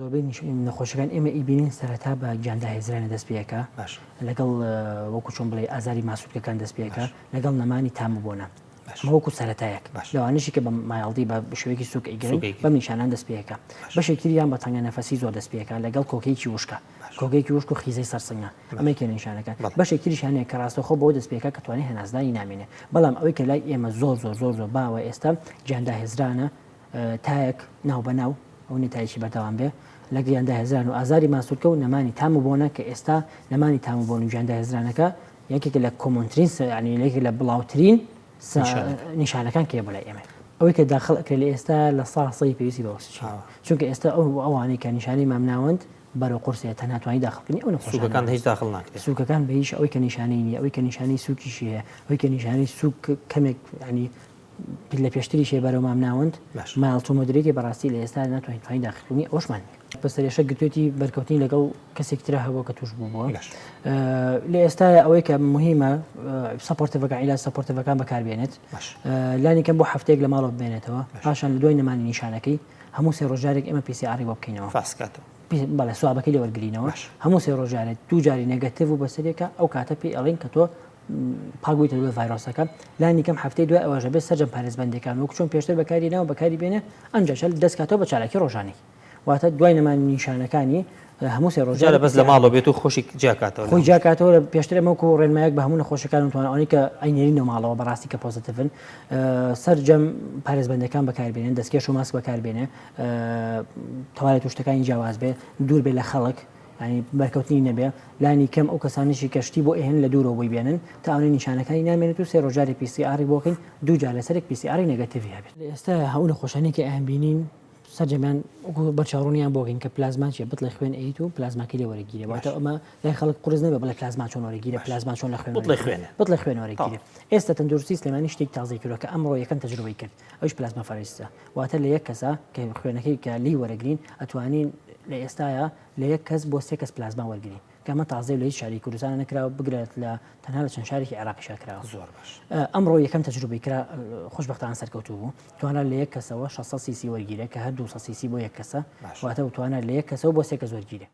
زۆربەی نەخۆشەکان ئێمە ئیبینین سەرەتا بە گیانداهێزرانە دەست پێەکە باش لەگەڵ وەکو چۆن بڵێ ئازاری ماسولکەکان دەست پێەکە باش. لەگەڵ نەمانی تام و بۆنە باش. ئەمە وەکو سەرەتایەک باش. لەوانەشی کە بە mild ی بە شێوەیەکی سوک ئەیگرن سوک ئەیگرن. بەم نیشانان دەست پێەکە باش. بەشێک تریان بە تەنگە نەفەسی زۆر دەست پێەکە لەگەڵ کۆکەیەکی وشکە باش. کۆکەیەکی وشک و خیزەی سەرسنگە ئەمە یەکێ لە نیشانەکان بەڵێ. بەشێک تریشیان هەیە کە ڕاستەوخۆ بەوە دەست پێەکە کە توانای هەناسدانی نامێنێ بەڵام ئەوەی کە لای ئێمە زۆر زۆر زۆر زۆر باوە ئێستا گیانداهێزرانە تایەک ناو بە ناو ئەو نیە تایەکی بەردەوام بێ لە گیانداهێزران و ئازاری ماسولکە و نەمانی تام و بۆنە کە ئێستا نەمانی تام و بۆن و گیانداهێزرانەکە یەکێکە لە common ترین ینی یەکێک لە بڵاوترین نیشانەکان کێ بۆ لای ئێمە ئەوەی کە داخل ئەکرێت لە ئێستا لە سا سەی پێویستی بە ئۆکسجین چونکە ئێستا ئەو ئەوانەی کە نیشانەی مامناوەند بەرەو قورسەیە تەنها توانی داخلکردنی ئەو نەخۆشانە سوکەکان هیچ داخل ناکرێت سوکەکان بە هیچ ئەوەی کە نیشانەی نییە ئەوەی کە نیشانەی سوکیشی هەیە ئەوەی کە نیشانەی سوک کەمێک ینی لە پێشتریش هەیە بەرەو مامناوەند mild to moderate ی بەڕاستی لە ئێستا ناتوانین توانین داخلکردنی ئەوشمان نییە بە سەرێشە گرتوێتی بەرکەوتنی لەگەڵ کەسێک ترا هەبووە کە توش بوو بووە لە ئێستا ئەوەی کە مهمە supportive ەکان عیلاج supportive ەکان بەکاربێنێت لانی کەم بۆ هەفتەیەک لە ماڵەوە بمێنێتەوە پاشان لە دوای نەمانی نیشانەکەی هەموو سێ ڕۆژارێک ئێمە PCR ی بۆ بکەینەوە فاسکاتەوە بەڵێ swab ەکەی لێ وەرگرینەوە هەموو سێ ڕۆژارێک دوو جاری negative و بەسەرێکە ئەو کاتە پێی ئەڵین کە تۆ پاک بوویتەوە لە ڤایرۆسەکە لانی کەم هەفتەی دوای ئەوەش ئەبێت سەرجەم پارێزبەندیەکان وەک چۆن پێشتر بەکاری ناوە بەکاری بێنێ ئەنجاش هەر دەست کاتەوە بە چالاکی ڕۆژانەی واتە دوای نەمانی نیشانەکانی هەموو سێ ڕۆژ جارە بەس لە ماڵەوە بێت و خۆشی جیاکاتەوە خۆی جیاکاتەوە لە پێشتر ئەمە وەکو ڕێنمایەک بە هەموو نەخۆشەکان وتوانە ئەوانەی کە ئەینێرینەوە ماڵەوە بەڕاستی کە positive ن سەرجەم پارێزبەندەکان بەکاربێنن دەستکێش و ماسک بەکاربێنێ تەوالێت و شتەکانی جیاواز بێ دوور بێ لە خەڵک یانی بەرکەوتنی نەبێ لانی کەم ئەو کەسانەشی کە شتی بۆ ئەهێنن لە دوورەوە بۆی بێنن تا ئەونەی نیشانەکانی نامێنێت و سێ ڕۆژ جارێک PCR ی بۆ کەین دوو جار لەسەرێک PCR ی negative ی هەبێت. لە ئێستایا ئەو نەخۆشانەی کە ئەیانبینین سەرجەمیان وەکو بەرچاوڕوونیان بۆ کەین کە پلازما چیە بتڵی خوێن ئەیت و پلازماکەی لێ وەرەگیرێ واتە ئەمە لای خەڵک قورس نەبێ بڵێ پلازما چۆن وەرەگیرێ پلازما چۆن لە خوێن بتڵی خوێنە بتڵی خوێن وەرەگیرێ ئێستا تەندروستی سلێمانی شتێکی تازەی کردوە کە ئەمڕۆ یەکەم تەجروبەی کرد ئەویش plasmapheresis ە واتە لە یەک کەسە کە خوێنەکەی کە لێی وەرەگرین ئەتوانین لە ئێستایا لە یەک کەس بۆ سێ کەس پلازما وەرگرین کە ئەمە تازەیە و لە هیچ شارێکی کوردستانا نەکراوە بگرە لە تەنها لە چەند شارێکی عێراقیشا کراوە. زۆر باش. ئەمڕۆ یەکەم تەجروبەی کرا خۆشبەختانە سەرکەوتوو بوو توانرا لە یەک کەسەوە 600 سیسی وەرگیرێ کە هەر 200 سیسی بۆ یەک کەسە باش. واتە توانرا لە یەک کەسەوە بۆ سێ کەس وەرگیرێ.